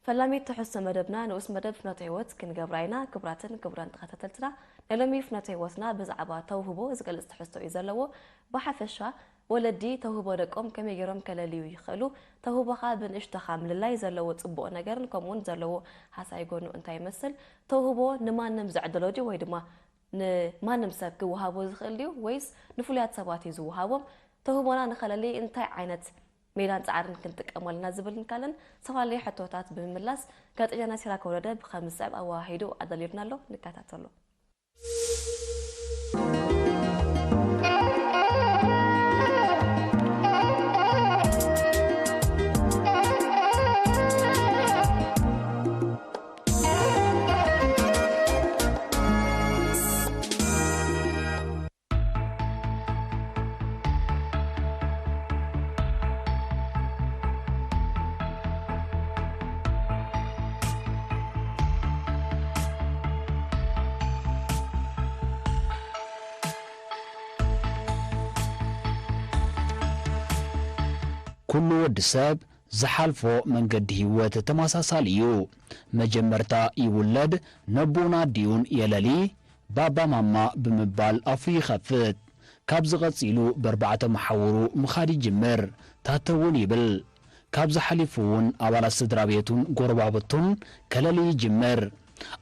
ፈላሚት ትሕዝቶ መደብና ንኡስ መደብ ፍኖተ ህይወት ክንገብራ ኢና። ክቡራትን ክቡራን ተኸታተልትና፣ ናይ ሎሚ ፍኖተ ህይወትና ብዛዕባ ተውህቦ ዝገልጽ ትሕዝቶ እዩ ዘለዎ። ብሓፈሻ ወለዲ ተውህቦ ደቆም ከመይ ገይሮም ከለልዩ ይኽእሉ? ተውህቦኻ ብንእሽቶኻ ምልላይ ዘለዎ ጽቡቕ ነገርን ከምኡውን ዘለዎ ሃሳይ ጎኑ እንታይ ይመስል? ተውህቦ ንማንም ዝዕደሎ ድዩ ወይ ድማ ንማንም ሰብ ክወሃቦ ዝኽእል ድዩ ወይስ ንፍሉያት ሰባት እዩ ዝወሃቦም? ተውህቦና ንኸለሊ እንታይ ዓይነት ሜላን ጻዕርን ክንጥቀም ኣለና ዝብል እንካለን ዝተፈላለዩ ሕቶታት ብምምላስ ጋዜጠኛና ሲራክ ወረደ ብኸም ዝስዕብ ኣወሃሂዱ ኣዳልዩልና ኣሎ። ንከታተሎ። ኩሉ ወዲ ሰብ ዝሓልፎ መንገዲ ህይወት ተመሳሳሊ እዩ። መጀመርታ ይውለድ፣ ነቦኡን ኣዲኡን የለሊ፣ ባባ ማማ ብምባል ኣፉ ይኸፍት። ካብዚ ቀጺሉ በርባዕተ መሓውሩ ምኻድ ይጅምር፣ ታተውን ይብል። ካብዚ ሓሊፉ እውን ኣባላት ስድራ ቤቱን ጎረባብቱን ከለሊ ይጅምር።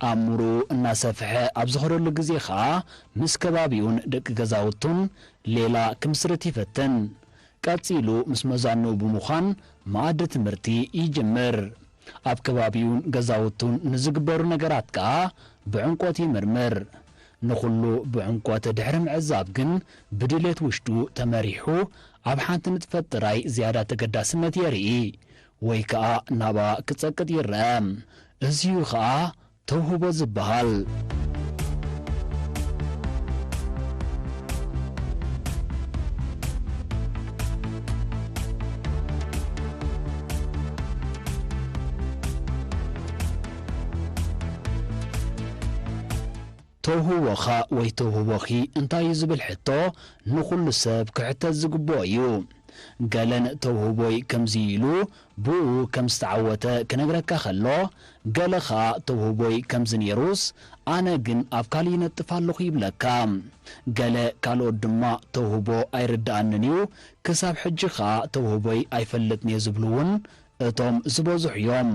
ኣእምሮኡ እናሰፍሐ ኣብ ዝኸደሉ ግዜ ኸኣ ምስ ከባቢኡን ደቂ ገዛውቱን ሌላ ክምስርት ይፈትን። ቀጺሉ ምስ መዛንኡ ብምዃን መኣዲ ትምህርቲ ይጅምር። ኣብ ከባቢኡን ገዛውቱን ንዝግበሩ ነገራት ከኣ ብዕምቆት ይምርምር። ንኹሉ ብዕምቆት ድሕሪ ምዕዛብ ግን ብድሌት ውሽጡ ተመሪሑ ኣብ ሓንቲ ንጥፈት ጥራይ ዝያዳ ተገዳስነት የርኢ ወይ ከኣ ናብኣ ክጸቅጥ ይረአ። እዚዩ ኸኣ ተውህቦ ዝበሃል። ተውህቦኻ ወይ ተውህቦኺ እንታይ እዩ ዝብል ሕቶ ንኹሉ ሰብ ክሕተት ዝግብኦ እዩ። ገለን ተውህቦይ ከምዚ ኢሉ ብኡ ከም ዝተዓወተ ክነግረካ ከሎ፣ ገለ ኸኣ ተውህቦይ ከምዚ ነይሩስ ኣነ ግን ኣብ ካልእ ይነጥፍ ኣለኹ ይብለካ። ገለ ካልኦት ድማ ተውህቦ ኣይርድኣንን እዩ፣ ክሳብ ሕጂ ኸኣ ተውህቦይ ኣይፈልጥን እየ ዝብሉ እውን እቶም ዝበዝሑ እዮም።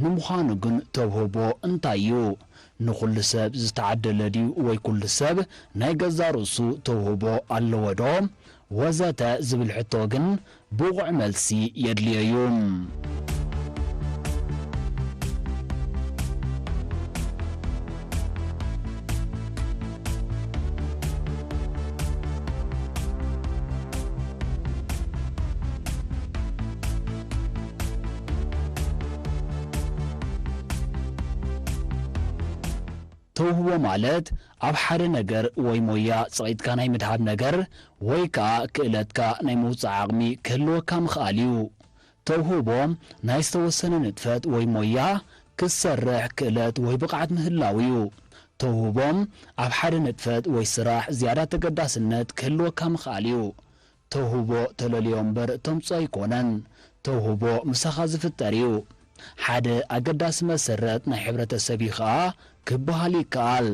ንምዃኑ ግን ተውህቦ እንታይ እዩ? ንኹሉ ሰብ ዝተዓደለ ድዩ ወይ ኩሉ ሰብ ናይ ገዛእ ርእሱ ተውህቦ ኣለዎ ዶ? ወዘተ ዝብል ሕቶ ግን ብቑዕ መልሲ የድልዮ እዩ። ተውህቦ ማለት ኣብ ሓደ ነገር ወይ ሞያ ጸቒጥካ ናይ ምድሃብ ነገር ወይ ከኣ ክእለትካ ናይ ምውጻእ ዓቕሚ ክህልወካ ምኽኣል እዩ። ተውህቦ ናይ ዝተወሰነ ንጥፈት ወይ ሞያ ክትሰርሕ ክእለት ወይ ብቕዓት ምህላው እዩ። ተውህቦ ኣብ ሓደ ንጥፈት ወይ ስራሕ ዝያዳ ተገዳስነት ክህልወካ ምኽኣል እዩ። ተውህቦ ተለልዮ እምበር ተምጽኦ ኣይኮነን። ተውህቦ ምሳኻ ዝፍጠር እዩ። ሓደ ኣገዳሲ መሰረት ናይ ሕብረተሰብ እዩ ኸኣ ክበሃል ይከኣል።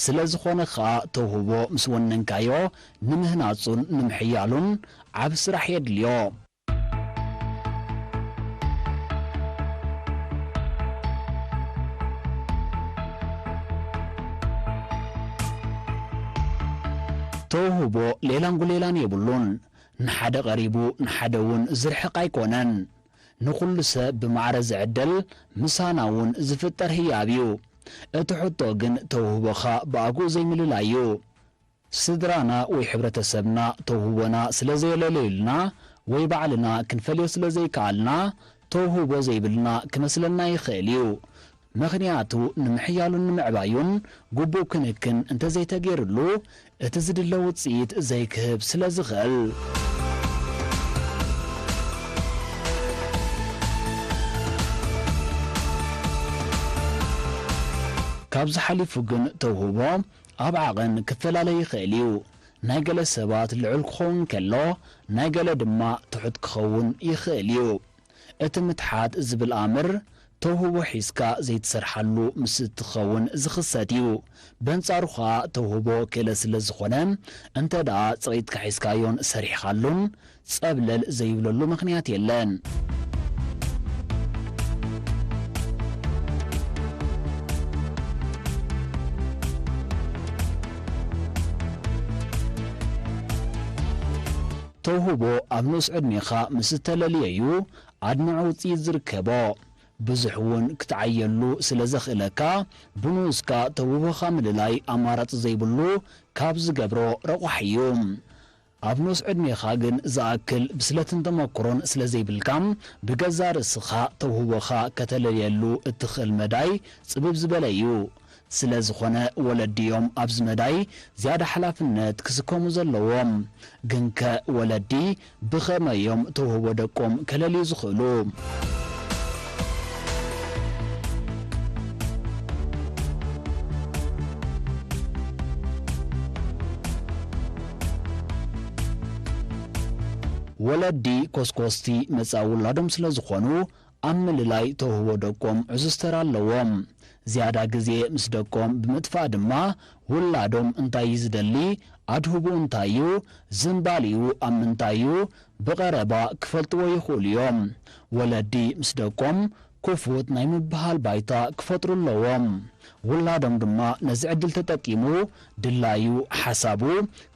ስለ ዝኾነ ኸኣ ተውህቦ ምስ ወነንካዮ ንምህናጹን ንምሕያሉን ዓቢ ስራሕ የድልዮ። ተውህቦ ሌላን ጉሌላን የብሉን። ንሓደ ቀሪቡ ንሓደ እውን ዝርሕቕ ኣይኮነን። ንኹሉ ሰብ ብማዕረ ዝዕደል ምሳና እውን ዝፍጠር ህያብ እዩ። እቲ ሕቶ ግን ተውህቦኻ ብኣግኡ ዘይምልላይ እዩ። ስድራና ወይ ሕብረተሰብና ተውህቦና ስለ ዘየለለዩልና ወይ ባዕልና ክንፈልዮ ስለ ዘይከኣልና ተውህቦ ዘይብልና ክመስለና ይኽእል እዩ። ምኽንያቱ ንምሕያሉን ንምዕባዩን ግቡእ ክንክን እንተዘይተገይርሉ እቲ ዝድለ ውጽኢት ዘይክህብ ስለ ዝኽእል። ካብዚ ሓሊፉ ግን ተውህቦ ኣብ ዓቐን ክፈላለ ይኽእል እዩ። ናይ ገለ ሰባት ልዑል ክኸውን ከሎ ናይ ገለ ድማ ትሑት ክኸውን ይኽእል እዩ። እቲ ምትሓት ዝብል ኣምር ተውህቦ ሒዝካ ዘይትሰርሓሉ ምስ እትኸውን ዝኽሰት እዩ። በንጻሩ ኸኣ ተውህቦ ክእለት ስለ ዝኾነ፣ እንተ ደኣ ጽቒትካ ሒዝካዮን ሰሪሕካሉን፣ ጸብለል ዘይብለሉ ምኽንያት የለን። ተውህቦ ኣብ ንኡስ ዕድሜኻ ምስ እተለልየዩ ኣድማዒ ውጽኢት ዝርከቦ። ብዙሕ እውን ክትዓየሉ ስለ ዘኽእለካ፣ ብንኡስካ ተውህቦኻ ምልላይ ኣማራጺ ዘይብሉ ካብ ዝገብሮ ረቋሒ እዩ። ኣብ ንኡስ ዕድሜኻ ግን ዝኣክል ብስለትን ተመክሮን ስለ ዘይብልካ፣ ብገዛእ ርእስኻ ተውህቦኻ ከተለልየሉ እትኽእል መዳይ ጽብብ ዝበለ እዩ። ስለ ዝኾነ፣ ወለዲ እዮም ኣብዚ መዳይ ዝያዳ ሓላፍነት ክስከሙ ዘለዎም። ግንከ ወለዲ ብኸመይ እዮም ተውህቦ ደቆም ከለልዩ ዝኽእሉ? ወለዲ ኮስኮስቲ መጻኢ ውላዶም ስለ ዝኾኑ፣ ኣብ ምልላይ ተውህቦ ደቆም ዕዙዝ ተራ ኣለዎም። ዝያዳ ግዜ ምስ ደቆም ብምጥፋእ ድማ፣ ውላዶም እንታይ እዩ ዝደሊ፣ ኣድህቦኡ እንታይ እዩ፣ ዝንባሊኡ ኣብ ምንታይ እዩ፣ ብቐረባ ክፈልጥዎ ይኽእሉ እዮም። ወለዲ ምስ ደቆም ክፉት ናይ ምብህሃል ባይታ ክፈጥሩ ኣለዎም። ውላዶም ድማ ነዚ ዕድል ተጠቂሙ ድላዩ፣ ሓሳቡ፣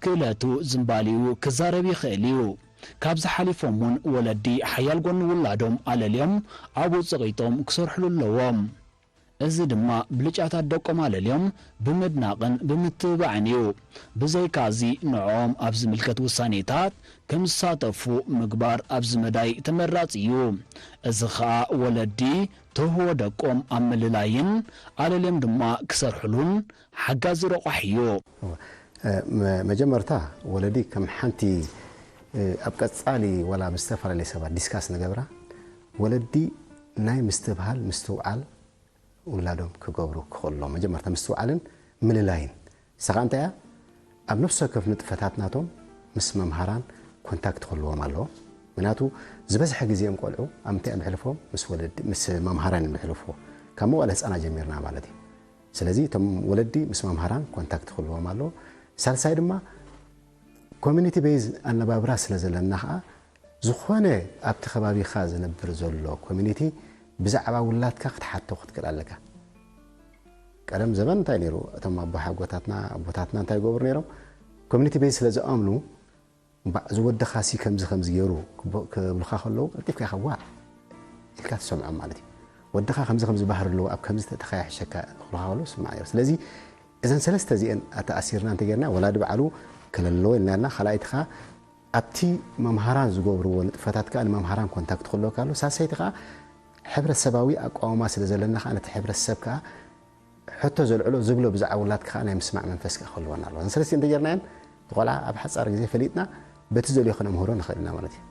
ክእለቱ፣ ዝንባሊኡ ክዛረብ ይኽእል እዩ። ካብዚ ሓሊፎም እውን ወለዲ ሓያል ጎኒ ውላዶም ኣለልዮም ኣብኡ ጸቒጦም ክሰርሕሉ ኣለዎም። እዚ ድማ ብልጫታት ደቆም ኣለልዮም ብምድናቕን ብምትብባዕን እዩ። ብዘይካዚ ንዕኦም ኣብ ዝምልከት ውሳኔታት ከም ዝሳተፉ ምግባር ኣብዚ መዳይ ተመራጺ እዩ። እዚ ኸኣ ወለዲ ተውህቦ ደቆም ኣብ ምልላይን ኣለልዮም ድማ ክሰርሕሉን ሓጋዚ ረቋሒ እዩ። እወ። እ፣ መ-፣ መጀመርታ ወለዲ ከም ሓንቲ፣ እ፣ ኣብ ቀጻሊ ወላ ምስ ዝተፈላለየ ሰባት ዲስካስ ንገብራ፣ ወለዲ ናይ ምስትብሃል፣ ምስትውዓል ውላዶም ክገብሩ ክኽእሉ ኣለዎም። መጀመርታ ምስትውዓልን ምልላይን። ንሳ ኸኣ እንታይ እያ? ኣብ ነፍሲ ወከፍ ንጥፈታት ናቶም ምስ መምሃራን ኮንታክት ክህልዎም ኣለዎ። ምክንያቱ ዝበዝሐ ግዜኦም ቆልዑ ኣብ ምንታይ እዮም ኣሕልፎም? ምስ ወለዲ፣ ምስ መምሃራን እዮም ኣሕልፍዎ። ካብ መዋእለ ህጻናት ጀሚርና ማለት እዩ። ስለዚ እቶም ወለዲ ምስ መምሃራን ኮንታክት ክህልዎም ኣለዎ። ሳልሳይ ድማ ኮሚኒቲ ቤዝ ኣነባብራ ስለ ዘለና ኸኣ፣ ዝኾነ ኣብቲ ከባቢኻ ዝነብር ዘሎ ኮሚኒቲ ብዛዕባ ውላድካ ክትሓቶ ክትክእል ኣለካ። ቀደም ዘበን እንታይ ነይሩ? እቶም ኣቦ ሓጎታትና፣ ኣቦታትና እንታይ ይገብሩ ነይሮም? ኮሚኒቲ ቤዝ ስለ ዝኣምኑ፣ እምባዕ፣ እዚ ወድኻ ሲ ከምዚ ከምዚ ገይሩ ክብ-፣ ክብሉኻ ከለዉ፣ ቀልጢፍካ ኢኻ ዋእ ኢልካ ትሰምዖም ማለት እዩ። ወድኻ ከምዚ ከምዚ ባህሪ ኣለዎ፣ ኣብ ከምዚ ተተኸያሒሸካ ክብሉኻ ከለዉ፣ ስማዕ ነይሩ። ስለዚ፣ እዘን ሰለስተ እዚአን ኣተኣሲርና እንተጌርና፣ ወላዲ በዓሉ ከለለዎ ኢልና፣ ካልኣይቲ ኸኣ ኣብቲ መምሃራን ዝገብርዎ ንጥፈታት ከኣ ንመምሃራን ኮንታክት ክህልወካ ኣሎ። ሳልሰይቲ ከኣ ሕብረተሰባዊ ኣቋውማ ስለ ዘለና ከኣ ነቲ ሕብረተሰብ ከኣ ሕቶ ዘልዕሎ ዝብሎ ብዛዕባ ውላድካ ከኣ ናይ ምስማዕ መንፈስ ከኣ ክህልወና ኣለዎ። እዘን ሰለስቲአን እንተጌርናየን፣ እቲ ቆልዓ ኣብ ሓጻር ግዜ ፈሊጥና በቲ ዘልዮ ከነምህሮ ንኽእል ኢና ማለት እዩ።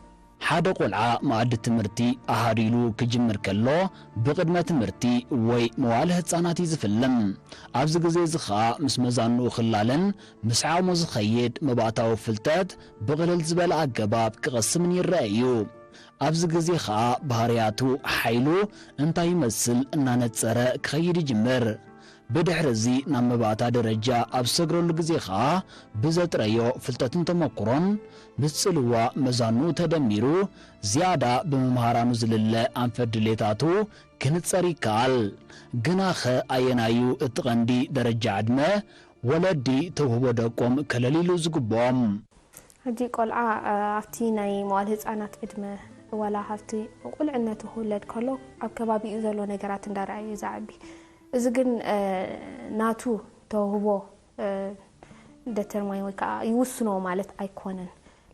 ሓደ ቆልዓ መኣዲ ትምህርቲ ኣሃዱ ኢሉ ክጅምር ከሎ፣ ብቕድመ ትምህርቲ ወይ መዋእለ ህጻናት እዩ ዝፍልም። ኣብዚ ግዜ እዚ ኸኣ ምስ መዛንኡ ክላለን ምስ ዓቕሙ ዝኸይድ መባእታዊ ፍልጠት ብቕልል ዝበለ ኣገባብ ክቐስምን ይረአ እዩ። ኣብዚ ግዜ ኸኣ ባህርያቱ፣ ሓይሉ እንታይ ይመስል እናነጸረ ክኸይድ ይጅምር። ብድሕሪ እዚ ናብ መባእታ ደረጃ ኣብ ዝሰግረሉ ግዜ ኸኣ ብዘጥረዮ ፍልጠትን ተመኩሮን ምስ ጽልዋ መዛንኡ ተደሚሩ ዝያዳ ብመምሃራኑ ዝልለ ኣንፈት ድሌታቱ ክንጸር ይከኣል። ግናኸ ኣየናዩ እቲ ቀንዲ ደረጃ ዕድመ ወለዲ ተውህቦ ደቆም ከለልይሉ ዝግብኦም? ሕጂ ቆልዓ፣ እ፣ ኣብቲ ናይ መዋል ህጻናት ዕድመ ዋላ ካብቲ ቁልዕነቱ ክውለድ ከሎ ኣብ ከባቢኡ ዘሎ ነገራት እንዳረኣየ እዩ ዝዓቢ። እዚ ግን፣ እ፣ ናቱ ተውህቦ፣ እ፣ ደተርማይን ወይ ከዓ ይውስኖ ማለት ኣይኮነን።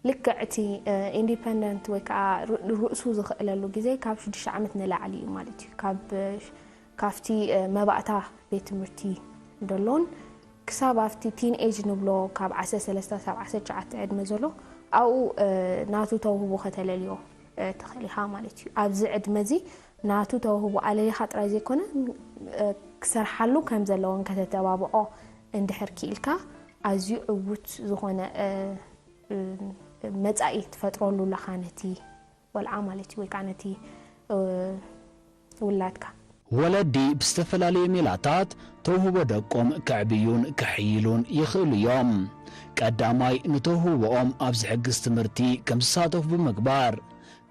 ልክዕ እቲ፣ እ፣ ኢንዲፐንደንት ወይ ከዓ ር-፣ ርእሱ ዝኽእለሉ ግዜ ካብ ሽዱሽተ ዓመት ንላዕሊ እዩ ማለት እዩ። ካብ፣ እ፣ ካብቲ፣ እ፣ መባእታ ቤት ትምህርቲ ደሎን ክሳብ ኣብቲ ቲን ኤጅ ንብሎ ካብ ዓሰርተ ሰለስተ ክሳብ ዓሰርተ ትሽዓተ ዕድመ ዘሎ ኣብኡ፣ እ፣ ናቱ ተውህቦ ከተለልዮ፣ እ፣ ትኽእል ኢኻ ማለት እዩ። ኣብዚ ዕድመ እዚ ናቱ ተውህቦ ኣለሊኻ ጥራይ ዘይኮነ፣ እ፣ ክሰርሓሉ ከም ዘለዎን ከተተባብዖ እንድሕር ክኢልካ ኣዝዩ ዕዉት ዝኾነ፣ እ፣ እ፣ መጻኢ ትፈጥረሉ ኣለኻ ነቲ ቆልዓ ማለት እዩ፣ ወይ ከዓ ነቲ፣ እ፣ ውላድካ። ወለዲ ብዝተፈላለየ ሜላታት ተውህቦ ደቆም ከዕብዩን ከሕይሉን ይኽእሉ እዮም። ቀዳማይ፣ ንተውህቦኦም ኣብ ዝሕግዝ ትምህርቲ ከም ዝሳተፉ ብምግባር።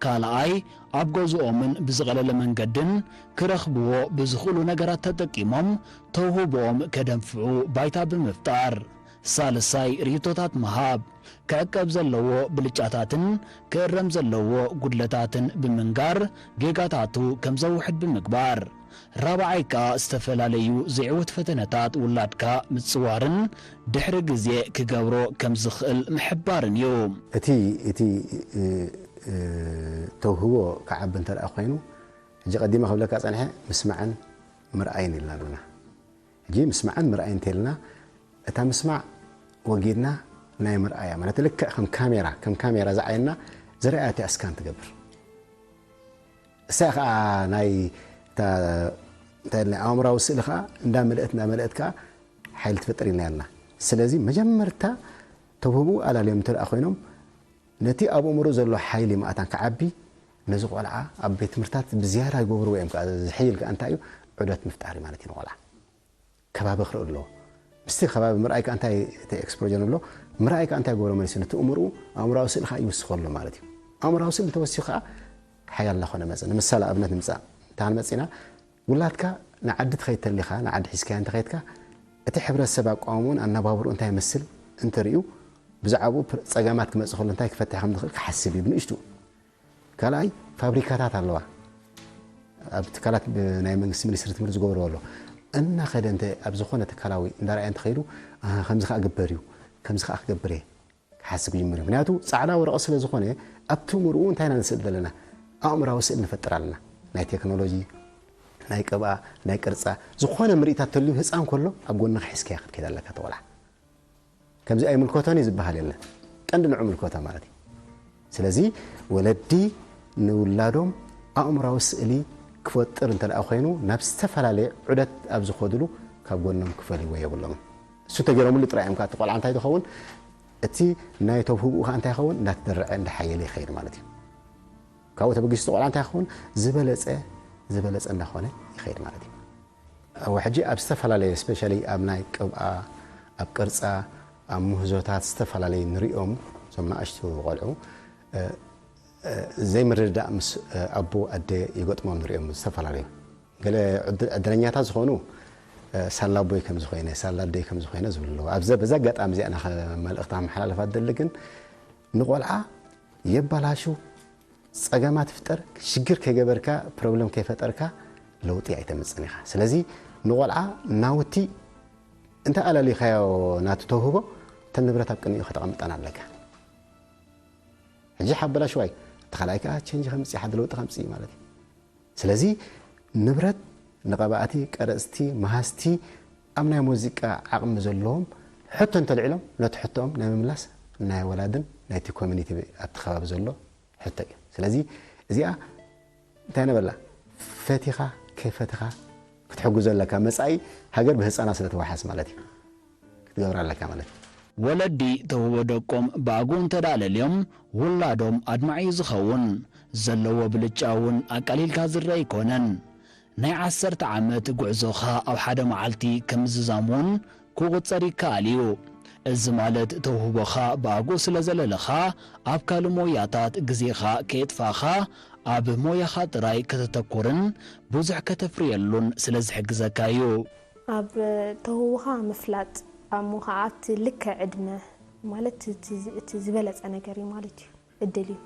ካልኣይ፣ ኣብ ገዝኦምን ብዝቐለለ መንገድን ክረኽብዎ ብዝኽእሉ ነገራት ተጠቂሞም ተውህቦኦም ከደንፍዑ ባይታ ብምፍጣር። ሳልሳይ፣ ርእይቶታት ምሃብ። ክዕቀብ ዘለዎ ብልጫታትን ክእረም ዘለዎ ጉድለታትን ብምንጋር ጌጋታቱ ከም ዘውሕድ ብምግባር። ራብዓይ ከኣ ዝተፈላለዩ ዘይዕወት ፈተነታት ውላድካ ምጽዋርን ድሕሪ ግዜ ክገብሮ ከም ዝኽእል ምሕባርን እዩ። እቲ እቲ እ፣ እ፣ ተውህቦ ክዓቢ እንተ ደኣ ኮይኑ፣ ሕጂ ቀዲመ ክብለካ ጸንሐ፣ ምስማዕን ምርኣይን ኢልና ኣለና። ሕጂ ምስማዕን ምርኣይን እንተልና፣ እታ ምስማዕ ወጊድና ናይ ምርኣያ ማለት ልክዕ ከም ካሜራ፣ ከም ካሜራ ዝዓይና ዝረኣያ እቲኣ ስካን ትገብር። እሳ ከኣ ናይ እታ እንታይ ኢልና ኣእምራዊ ስእሊ ከኣ እንዳመልእት እንዳመልእት ከኣ ሓይሊ ትፈጥር ኢልና ያልና። ስለዚ መጀመርታ ተውህቡ ኣላልዮም እንተ ደኣ ኮይኖም ነቲ ኣብ ኣእምሮ ዘሎ ሓይሊ መኣታን ክዓቢ ነዚ ቆልዓ ኣብ ቤት ትምህርታት ብዝያዳ ይገብርዎ እዮም። ከኣ ዝሕይል ከኣ እንታይ እዩ? ዑደት ምፍጣር እዩ ማለት እዩ ንቆልዓ። ከባቢ ክርኢ ኣለዎ። ምስቲ ከባቢ ምርኣይ ከኣ እንታይ እቲ ኤክስፖጀር ንብሎ፣ ምርኣይ ከኣ እንታይ ይገብሮ መሊሱ ነቲ እምርኡ ኣእምራዊ ስእሊ ከኣ ይውስኸሉ ማለት እዩ። ኣእምራዊ ስእሊ ተወሲኹ ከኣ ሓያል እናኾነ መጽእ። ንምሳሌ ኣብነት ንምጻእ እንተ ክንመጽእ ኢና፣ ውላድካ ንዓዲ ትኸይድ ተሊኻ፣ ንዓዲ ሒዝካዮ እንተ ኸይድካ፣ እቲ ሕብረተሰብ ኣቋውምኡን ኣነባብርኡ እንታይ ይመስል እንትርእዩ፣ ብዛዕባኡ ፕር-፣ ጸገማት ክመጽእ ከሎ እንታይ ክፈትሕ ከም ዝኽእል ክሓስብ እዩ ብንእሽቱ። ካልኣይ፣ ፋብሪካታት ኣለዋ። ኣብ ትካላት ብ-፣ ናይ መንግስቲ ሚኒስትሪ ትምህርቲ ዝገብርዎ ኣሎ። እናኸደ እንተ ኣብ ዝኾነ ትካላዊ እንዳረኣየ እንተኸይዱ፣ "ኣሃ፣ ከምዚ ከኣ ግበር እዩ፣ ከምዚ ከኣ ክገብር እየ" ክሓስብ ይጅምር እዩ። ምክንያቱ ጻዕዳ ወረቐት ስለ ዝኾነ፣ ኣብቲ ምርኡ እንታይ ኢና ንስእል ዘለና? ኣእምራዊ ስእል ንፈጥር ኣለና። ናይ ቴክኖሎጂ፣ ናይ ቅብኣ፣ ናይ ቅርጻ፣ ዝኾነ ምርኢታት ተልዩ ህጻን ከሎ ኣብ ጎንኻ ሒዝካያ ክትከይድ ኣለካ እቲ ቆልዓ። ከምዚ ኣይምልከቶን እዩ ዝበሃል የለን። ቀንዲ ንዑ ምልከቶ ማለት እዩ። ስለዚ ወለዲ ንውላዶም ኣእምራዊ ስእሊ ክፈጥር እንተ ደኣ ኮይኑ፣ ናብ ዝተፈላለየ ዑደት ኣብ ዝኸድሉ ካብ ጎኖም ክፈልይዎ የብሎምን። እሱ ተገይሮምሉ ጥራይ እዮም። ካብቲ ቆልዓ እንታይ ዝኸውን፣ እቲ ናይ ተውህብኡ ከኣ እንታይ ይኸውን፣ እንዳተደረዐ እንዳሓየለ ይኸይድ ማለት እዩ። ካብኡ ተበጊሱ ቆልዓ እንታይ ይኸውን፣ ዝበለጸ፣ ዝበለጸ እንዳኾነ ይኸይድ ማለት እዩ። ኣብ ሕጂ ኣብ ዝተፈላለየ፣ ስፔሻሊ ኣብ ናይ ቅብኣ፣ ኣብ ቅርጻ፣ ኣብ ምህዞታት ዝተፈላለየ ንሪኦም፣ እዞም ንኣሽቱ ቆልዑ፣ እ፣ እ፣ ዘይምርድዳእ ምስ፣ እ፣ ኣቦ ኣደ ይገጥሞም ንሪኦም ዝተፈላለዩ። ገለ ዕድ-፣ ዕድለኛታት ዝኾኑ፣ እ፣ ሳላ ኣቦይ ከም ዝኾይነ፣ ሳላ ኣደይ ከም ዝኾይነ ዝብሉ ኣለዉ። ኣብዚ፣ በዚ ኣጋጣሚ እዚኣ፣ መልእኽቲ ከመሓላልፍ ዝደሊ ግን፣ ንቆልዓ የባላሹ፣ ጸገማት ፍጠር፣ ሽግር ከይገበርካ፣ ፕሮብለም ከይፈጠርካ ለውጢ ኣይተምጽእን ኢኻ። ስለዚ ንቆልዓ ናውቲ እንተ ኣላሊኻዮ ናቱ ተውህቦ፣ እተን ንብረት ኣብ ቅድሚኡ ከተቐምጠን ኣለካ። ሕጂ ሓበላሽዋይ፣ እቲ ካልኣይ ከኣ ቸንጅ ከምጽእ፣ ሓደ ለውጢ ከምጽእ ማለት እዩ። ስለዚ ንብረት ንቐባእቲ፣ ቀረጽቲ፣ መሃዝቲ፣ ኣብ ናይ ሙዚቃ ዓቕሚ ዘለዎም ሕቶ እንተልዒሎም፣ ነቲ ሕቶኦም ናይ ምምላስ ናይ ወላድን ናይቲ ኮሚኒቲ ኣብቲ ከባቢ ዘሎ ሕቶ እዩ። ስለዚ እዚኣ እንታይ ነበላ? ፈቲኻ ከይፈቲኻ ክትሕግዞ ኣለካ። መጻኢ ሃገር ብህጻናት ስለ ትወሓስ ማለት እዩ። ክትገብር ኣለካ ማለት እዩ። ወለዲ ተውህቦ ደቆም ብኣግኡ እንተ ደኣ ለልዮም፣ ውላዶም ኣድማዒ እዩ ዝኸውን። ዘለዎ ብልጫ እውን ኣቃሊልካ ዝረአ ኣይኮነን። ናይ ዓሰርተ ዓመት ጉዕዞኻ ኣብ ሓደ መዓልቲ ከም ምዝዛም እውን ክቑጸር ይከኣል እዩ። እዚ ማለት ተውህቦኻ ብኣግኡ ስለ ዘለለኻ፣ ኣብ ካልእ ሞያታት ግዜኻ ከየጥፋእኻ፣ ኣብ ሞያኻ ጥራይ ከተተኩርን ብዙሕ ከተፍርየሉን ስለ ዝሕግዘካ እዩ። ኣብ ተውህቦኻ ምፍላጥ፣ እሞ ኸዓ እቲ ልክዕ ዕድመ ማለት እቲ፣ እቲ ዝበለጸ ነገር እዩ ማለት እዩ፣ ዕድል እዩ።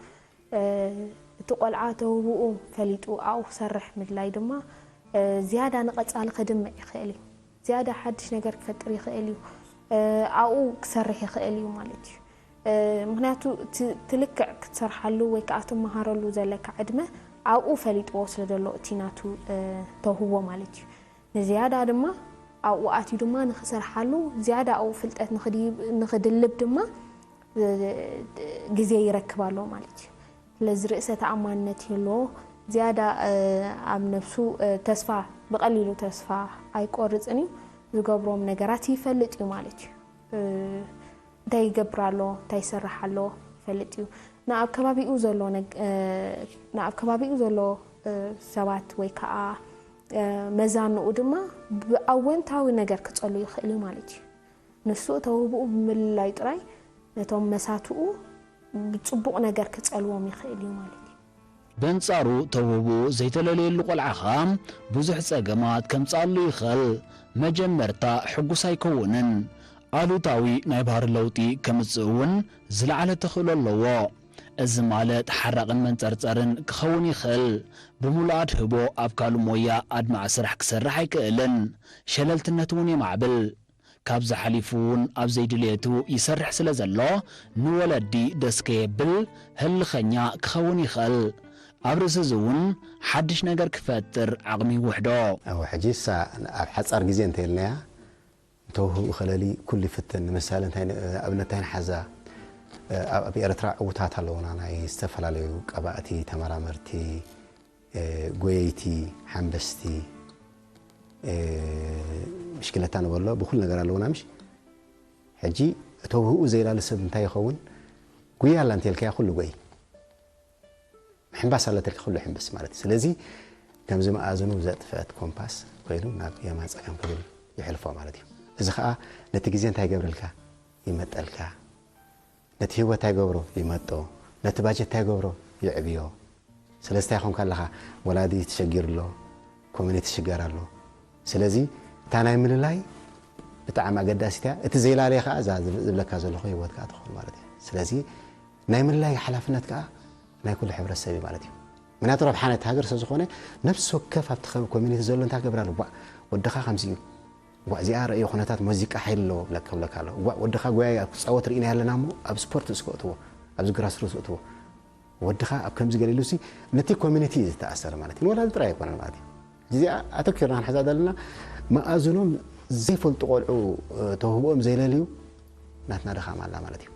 እ፣ እቲ ቆልዓ ተውህቦኡ ፈሊጡ ኣብኡ ክሰርሕ ምድላይ ድማ፣ እ፣ ዝያዳ ንቐጻሊ ከድምዕ ይኽእል እዩ። ዝያዳ ሓድሽ ነገር ክፈጥር ይኽእል እዩ። እ፣ ኣብኡ ክሰርሕ ይኽእል እዩ ማለት እዩ። እ፣ ምኽንያቱ እቲ፣ እቲ ልክዕ ክትሰርሓሉ ወይ ከኣ ትመሃረሉ ዘለካ ዕድመ ኣብኡ ፈሊጥዎ ስለ ዘሎ እቲ ናቱ፣ እ፣ ተውህቦ ማለት እዩ። ንዝያዳ ድማ ኣብኡ ኣትዩ ድማ ንኽሰርሓሉ፣ ዝያዳ ኣብኡ ፍልጠት ንኽድይብ-፣ ንኽድልብ ድማ፣ እ፣ ግዜ ይረክብ ኣሎ ማለት እዩ። ስለዚ ርእሰ ተኣማንነት ይህልዎ፣ ዝያዳ፣ እ፣ ኣብ ነብሱ፣ እ፣ ተስፋ፣ ብቐሊሉ ተስፋ ኣይቆርጽን እዩ፣ ዝገብሮም ነገራት ይፈልጥ እዩ ማለት እዩ። እ፣ እንታይ ይገብር ኣሎ፣ እንታይ ይሰርሕ ኣሎ ይፈልጥ እዩ። ንኣብ ከባቢኡ ዘሎ ነግ-፣ እ፣ ንኣብ ከባቢኡ ዘሎ፣ እ፣ ሰባት ወይ ከኣ መዛንኡ ድማ ብኣወንታዊ ነገር ክጸሉ ይኽእል እዩ ማለት እዩ። ንሱ ተውህብኡ ብምልላይ ጥራይ ነቶም መሳትኡ ብጽቡቕ ነገር ክጸልዎም ይኽእል እዩ ማለት እዩ። በንጻሩ ተውህብኡ ዘይተለለየሉ ቆልዓ ኸኣ ብዙሕ ጸገማት ከምጽኣሉ ይኽእል። መጀመርታ ሕጉስ ኣይከውንን። ኣሉታዊ ናይ ባህሪ ለውጢ ከምጽእ እውን ዝለዓለ ተኽእሎ ኣለዎ። እዚ ማለት ሓራቕን መንጸርጸርን ክኸውን ይኽእል። ብምሉእ ኣድህቦ ኣብ ካልእ ሞያ ኣድማዒ ስራሕ ክሰርሕ ኣይክእልን። ሸለልትነት እውን የማዕብል። ካብዚ ሓሊፉ እውን ኣብ ዘይድልየቱ ይሰርሕ ስለ ዘሎ ንወለዲ ደስ ከየብል ህልኸኛ ክኸውን ይኽእል። ኣብ ርእሲ እዚ እውን ሓድሽ ነገር ክፈጥር ዓቕሚ ይውሕዶ። እወ ሕጂ እሳ ኣብ ሓጻር ግዜ እንተኢልናያ ተውህብኡ ከለሊ ኩሉ ይፍትን። ንምሳሌ እንታይ ኣብነት እንታይ ንሓዛ ኣብ ኤርትራ ዕውታት ኣለውና ናይ ዝተፈላለዩ ቀባእቲ ተመራመርቲ ጎየይቲ ሓንበስቲ ብሽክለታ ንበሎ ብኩሉ ነገር ኣለውና ምሽ ሕጂ ተውህብኡ ዘይላሊ ሰብ እንታይ ይኸውን ጉያ ኣላ እንተልካያ ኩሉ ጎይ ምሕንባስ ኣለተልካ ኩሉ ሕንብስ ማለት እዩ ስለዚ ከምዚ መኣዝኑ ዘጥፈአት ኮምፓስ ኮይኑ ናብ የማን ፀገም ክብል ይሕልፎ ማለት እዩ እዚ ከዓ ነቲ ግዜ እንታይ ይገብረልካ ይመጠልካ ነቲ ህይወት እንታይ ገብሮ ይመጦ ነቲ ባጀት እንታይ ገብሮ ይዕብዮ ስለዚ እንታይ ኾንካ ኣለኻ ወላዲ ተሸጊሩ ኣሎ ኮሚኒቲ ሽገር ኣሎ ስለዚ እታ ናይ ምልላይ ብጣዕሚ ኣገዳሲት እያ እቲ ዘይላለየ ከዓ እዛ ዝብለካ ዘለኹ ህይወት ከዓ ትኸውን ማለት እዩ ስለዚ ናይ ምልላይ ሓላፍነት ከዓ ናይ ኩሉ ሕብረተሰብ እዩ ማለት እዩ ምክንያቱ ረብሓ ናይቲ ሃገር ስለዝኾነ ነብሲ ወከፍ ኣብቲ ኮሚኒቲ ዘሎ እንታይ ክገብር ኣለዎ ወድኻ ከምዚ እዩ እዚኣ ረእዮ ኩነታት ሙዚቃ ሓይሊ ኣለዎ ብለካ ብለካ ኣሎ እዋ ወድኻ ጎያይ ኣብ ክፃወት ርኢና ያለና እሞ ኣብ ስፖርት እስከ እትዎ ኣብዚ ግራስሩት እትዎ ወድኻ ኣብ ከምዚ ገለ ኢሉሲ ነቲ ኮሚኒቲ እዩ ዝተኣሰረ ማለት እዩ ንወላዲ ጥራይ ኣይኮነን ማለት እዩ እዚኣ ኣተኪርና ክንሕዛ ዘለና መኣዝኖም ዘይፈልጡ ቆልዑ ተውህብኦም ዘይለልዩ ናትና ድኻም ኣላ ማለት እዩ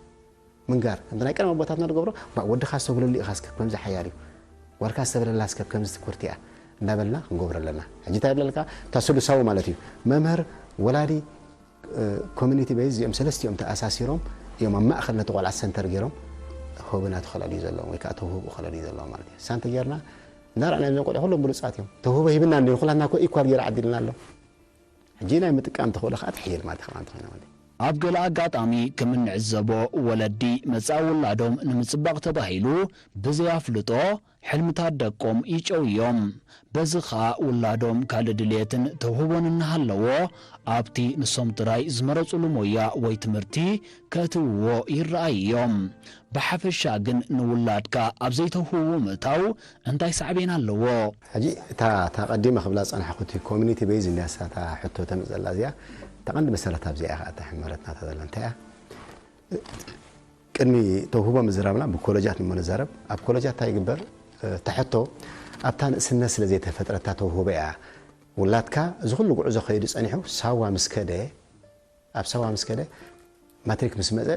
ምንጋር ከምቲ ናይ ቀደም ኣቦታትና ዝገብሮ ወድኻ ዝተብለሉ ኢኻ ስከብ ከምዚ ሓያል እዩ ጓልካ ዝተብለላ ስከብ ከምዚ ትኩርቲ እያ እንዳበልና ክንገብሮ ኣለና ሕጂ እንታይ ይብለልካ እታ ስሉሳዊ ማለት እዩ መምህር ወላዲ ኮሚኒቲ ቤዝ እዚኦም ሰለስቲኦም ተኣሳሲሮም እዮም ኣብ ማእኸል ነቲ ቆልዓ ሰንተር ገይሮም ህብና ተኸለል እዩ ዘለዎም ወይ ከዓ ተውህብኡ ከለል እዩ ዘለዎም ማለት እዩ ሳንተ ጌርና እንዳረኣና እዮም ቆልዑ ኩሎም ብሉፃት እዮም ተውህቦ ሂብና እንዲ ኩላትና ኮ ኢኳል ገይሩ ዓዲልና ኣሎ ሕጂ ናይ ምጥቃም ተኽእሎ ከዓ ትሕይል ማለት ከማን ተኾይና ማለት ኣብ ገለ ኣጋጣሚ ከም እንዕዘቦ ወለዲ መጻኢ ውላዶም ንምጽባቕ ተባሂሉ ብዘይ ኣፍልጦ ሕልምታት ደቆም ይጨውዮም። በዚ ኸኣ ውላዶም ካልእ ድልየትን ተውህቦን እናሃለዎ ኣብቲ ንሶም ጥራይ ዝመረጹሉ ሞያ ወይ ትምህርቲ ከእትውዎ ይረኣዩ እዮም። ብሓፈሻ ግን ንውላድካ ኣብ ዘይተውህቦ ምእታው እንታይ ሳዕቤን ኣለዎ? ሕጂ እታ እታ ቀዲመ ክብላ ዝጸናሕኩ እቲ ኮሚኒቲ ቤዝ እንድያ እሳ እታ ሕቶ ተምጽእ ዘላ እዚኣ እታ ቀንዲ መሰረት ኣብዚኣ እያ ከኣ እታ ሕመረትና እታ ዘላ እንታይ እያ ቅድሚ ተውህቦ ምዝራብና ብኮለጃት እሞ ንዛረብ ኣብ ኮለጃት እንታይ ይግበር እታ ሕቶ ኣብታ ንእስነት ስለ ዘይተፈጥረ እታ ተውህቦ እያ ውላድካ እዚ ኩሉ ጉዕዞ ከይዱ ጸኒሑ ሳዋ ምስ ከደ ኣብ ሳዋ ምስ ከደ ማትሪክ ምስ መጸ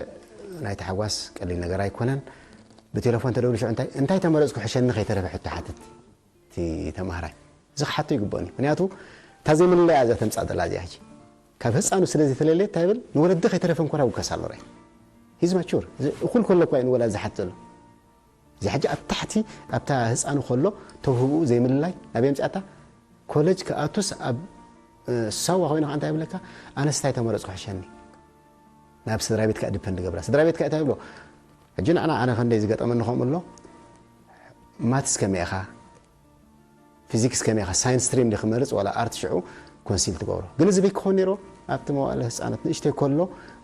ናይ ተሓጓስ ቀሊል ነገር ኣይኮነን። ብቴሌፎን ተደውሉ ሽዑ እንታይ እንታይ ተመረጽኩ ሕሸኒ ከይተረፈ ሕቶ ሓትት እቲ ተማሃራይ። እዚ ክሓቶ ይግበኦን እዩ። ምክንያቱ እታ ዘይምልለያ እዛ ተምጻእ ዘላ እዚኣ ሕጂ ካብ ህፃኑ ስለ ዝተለለየ እንታይ ይብል ንወለዲ ከይተረፈ እንኮራ ውከስ ኣሎ ራይ። ሂዝ ማቹር እኩል ከሎ እኳ እዩ ንወላድ ዝሓት ዘሎ። እዚ ሕጂ ኣብ ታሕቲ ኣብታ ህፃኑ ከሎ ተውህብኡ ዘይምልላይ ናበይ ኣምፅኣታ ኮለጅ ክኣቱስ ኣብ ሳዋ ኮይኑ ከዓ እንታይ ይብለካ ኣነስ እንታይ ተመረፅኩ ሕሸኒ ናብ ስድራ ቤት ከዓ ድፐንድ ገብራ ስድራ ቤት ከዓ እንታይ ይብሎ ሕጂ ንዕና ኣነ ከንደይ ዝገጠመኒ ከምኡ ኣሎ ማትስ ከመይ ኢኻ ፊዚክስ ከመይ ኢኻ ሳይንስ ስትሪም ዲ ክመርፅ ዋላ ኣርት ሽዑ ኮንሲል ትገብሮ ግን እዚ በይክኾን ነይሮ ኣብቲ መዋእለ ህፃነት ንእሽተይ ከሎ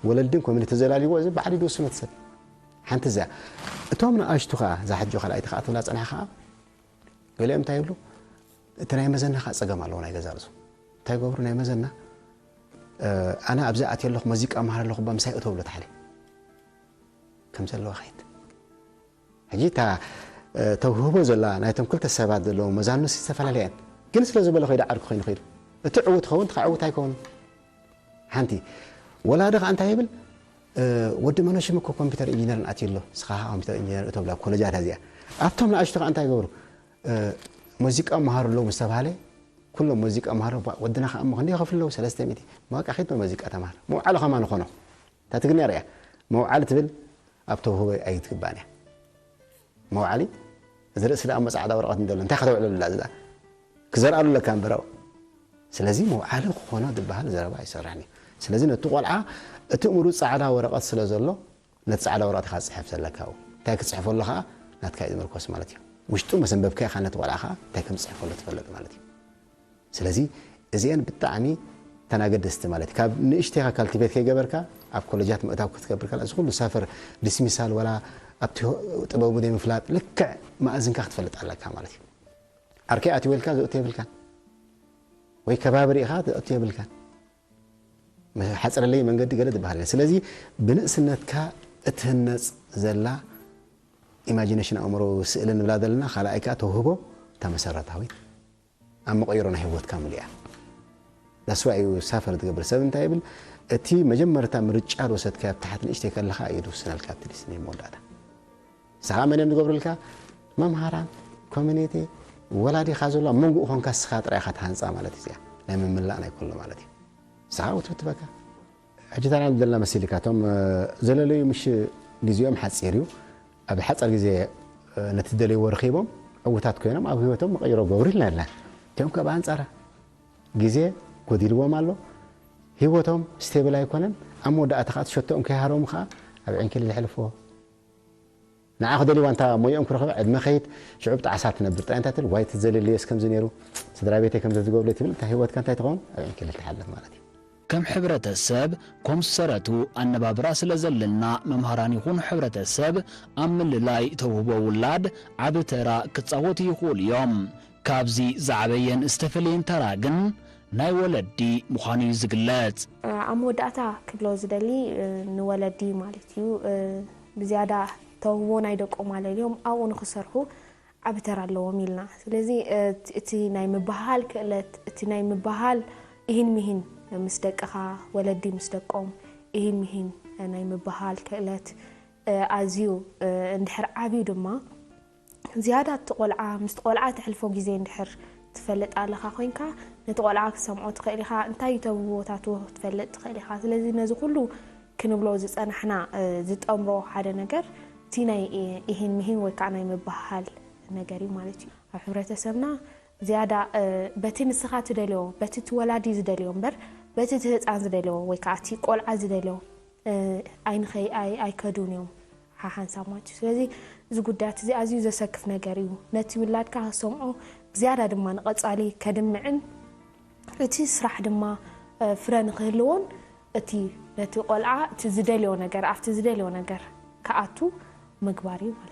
ወለድን ኮሚኒቲ ዘላልይዎ እዚ ባዕሉ ድውስኖ ትሰብ ሓንቲ እዚኣ እቶም ንኣሽቱ ከዓ እዛ ሕጂ ካልኣይቲ ከዓ ትብላ ፀንሐ ከዓ ገሊኦም እንታይ ይብሉ እቲ ናይ መዘና ከዓ ፀገም ኣለዎ ናይ ገዛ ርእሱ እንታይ ገብሩ ናይ መዘና ኣነ ኣብዚ ኣትየ ኣለኹ መዚቃ መሃር ኣለኹ ባ ምሳይ እተው ብሎ ታሕሊ ከም ዘለዋ ከይድ ሕጂ እታ ተውህቦ ዘላ ናይቶም ክልተ ሰባት ዘለዎም መዛኑ ዝተፈላለያ እየን ግን ስለ ዝበለ ከይዱ ዓርኩ ኮይኑ ከይዱ እቲ ዕውት ኸውን ትኻ ዕውት ኣይከውንን ሓንቲ ወላዲ ከዓ እንታይ ይብል ወዲ መኖሽም እኮ ኮምፒተር ኢንጂነር ኣትዩ ኣሎ ስኻ ኮምፒተር ኢንጂነር እተብላ ኮለጃት እዚኣ ኣብቶም ንኣሽቱ ከዓ እንታይ ይገብሩ ሙዚቃ መሃሩ ኣለዉ ምስ ተባሃለ ኩሎም ሙዚቃ መሃሩ ወድና ከዓ እሞ ክንደይ ከፍሉ ኣለዉ ሰለስተ ሚእቲ በቃ ኪድ ሙዚቃ ተማሃር መውዓሊ ከማን ኾኖ እታ ትግርኛ ርያ መውዓሊ ትብል ኣብ ተውህቦ ኣይትግባእን እያ መውዓሊ እዚ ርእሲ ደኣ እሞ ፃዕዳ ወረቐት እንደሎ እንታይ ከተውዕለሉ እላ እዚ ደኣ ክዘርኣሉ ኣለካ እምበር ኣብኡ ስለዚ መውዓሊ ክኾኖ ዝበሃል ዘረባ ኣይሰርሕን እዩ። ስለዚ ነቲ ቆልዓ እቲ እምሩ ጻዕዳ ወረቐት ስለ ዘሎ ነቲ ጻዕዳ ወረቐት ኢኻ ትጽሕፍ ዘለካ። እንታይ ክትጽሕፈሉ ከዓ ናትካ እዩ ዝምርኮስ ማለት እዩ። ውሽጡ መሰንበብካ ኢኻ ነቲ ቆልዓ ከዓ እንታይ ከም ትጽሕፈሉ ትፈልጥ ማለት እዩ። ስለዚ እዚአን ብጣዕሚ ተናገደስቲ ማለት እዩ። ካብ ንእሽተይካ ካልቲቬት ከይገበርካ ኣብ ኮሌጃት ምእታው ክትገብር ከላ እዚ ኩሉ ሳፈር ዲስሚሳል ወላ ኣብቲ ጥበቡ ዘይምፍላጥ ልክዕ መኣዝንካ ክትፈልጥ ኣለካ ማለት እዩ። ዓርከይ ኣትወልካ ዘእቱ የብልካን ወይ ከባቢ ርኢኻ ዘእቱ የብልካን። ሓፅረለይ መንገዲ ገለ ዝበሃል የለን። ስለዚ ብንእስነትካ እትህነፅ ዘላ ኢማጂኔሽን ኣእምሮ ስእሊ ንብላ ዘለና ካልኣይ ከዓ ተውህቦ እታ መሰረታዊት ኣብ መቐይሮ ናይ ህይወትካ ምልያ ዳስዋ እዩ ሳፈር ትገብር ሰብ እንታይ ይብል እቲ መጀመርታ ምርጫ ዝወሰድካዮ ኣብ ታሕቲ ንእሽተይ ከለካ እዩ ዝውስነልካ እቲ ዲስኒ መወዳእታ ንስኻ መን እዮም ዝገብሩልካ መምሃራን ኮሚኒቲ ወላዲኻ ዘሎ ኣብ መንጎኡ ኮንካ ንስኻ ጥራይ ኢኻ ትሃንፃ ማለት እዩ ናይ ምምላእ ናይ ኩሉ ማለት እዩ ንስኻ ውትብትበካ ሕጂ ታና ዘለና መሲልካ እቶም ዘለለዩ ምሽ ግዜኦም ሓፂር እዩ ኣብ ሓፀር ግዜ ነቲ ደለይዎ ረኺቦም ዕውታት ኮይኖም ኣብ ህይወቶም መቐይሮ ገብሩ ኢልና ኣለና እቲኦም ከ ብኣንፃራ ግዜ ጎዲልዎም ኣሎ ህይወቶም ስቴብል ኣይኮነን ኣብ መወዳእታ ከዓ ትሸቶኦም ከይሃሮም ከዓ ኣብ ዕንኪል ዘሕልፍዎ ንዓ ክደልይዋ እንታ ሞይኦም ክረኽበ ዕድመ ከይድ ሽዑ ብጣዕሳ ትነብር ጥራይ እንታይ ትብል ዋይ ትዘልልየስ ከምዚ ነይሩ ስድራ ቤተይ ከምዚ ትገብርለይ ትብል እንታይ ህይወትካ እንታይ ትኸውን ኣብ ዕንኪል ትሓልፍ ማለት እዩ ከም ሕብረተሰብ ኮምሰረቱ ኣነባብራ ስለ ዘለና መምሃራን ይኹን ሕብረተሰብ ኣብ ምልላይ ተውህቦ ውላድ ዓቢ ተራ ክጻወቱ ይኽእሉ እዮም። ካብዚ ዝዓበየን ዝተፈለየን ተራ ግን ናይ ወለዲ ምዃኑ እዩ ዝግለጽ። ኣብ መወዳእታ ክብሎ ዝደሊ ንወለዲ ማለት እዩ ብዝያዳ ተውህቦ ናይ ደቆም ኣለልዮም ኣብኡ ንኽሰርሑ ዓቢ ተራ ኣለዎም ኢልና። ስለዚ እቲ ናይ ምብህሃል ክእለት፣ እቲ ናይ ምብህሃል ኢሂን ሚሂን ምስ ደቅኻ፣ ወለዲ ምስ ደቆም ኢሂን ሚሂን ናይ ምብህሃል ክእለት ኣዝዩ እንድሕር ዓብዩ ድማ ዝያዳ እቲ ቆልዓ ምስቲ ቆልዓ ተሕልፎ ግዜ እንድሕር ትፈልጥ ኣለኻ ኮይንካ ነቲ ቆልዓ ክትሰምዖ ትኽእል ኢኻ እንታይ እዩ ተብህቦታቱ ክትፈልጥ ትኽእል ኢኻ ስለዚ ነዚ ኩሉ ክንብሎ ዝጸናሕና ዝጠምሮ ሓደ ነገር እቲ ናይ ኢሂን ምሂን ወይ ከዓ ናይ ምብህሃል ነገር እዩ ማለት እዩ። ኣብ ሕብረተሰብና ዝያዳ በቲ ንስኻ ትደልዮ በቲ እቲ ወላዲ ዝደልዮ እምበር በቲ እቲ ህፃን ዝደልዮ ወይ ከዓ እቲ ቆልዓ ዝደልዮ ኣይንኸይ ኣይከዱን እዮም ሓሓንሳብ ማለት እዩ። ስለዚ እዚ ጉዳያት እዚ ኣዝዩ ዘሰክፍ ነገር እዩ። ነቲ ውላድካ ክሰምዖ ብዝያዳ ድማ ንቐጻሊ ከድምዕን እቲ ስራሕ ድማ ፍረ ንክህልዎን እቲ ነቲ ቆልዓ እቲ ዝደልዮ ነገር ኣብቲ ዝደልዮ ነገር ክኣቱ ምግባር እዩ ማለት እዩ።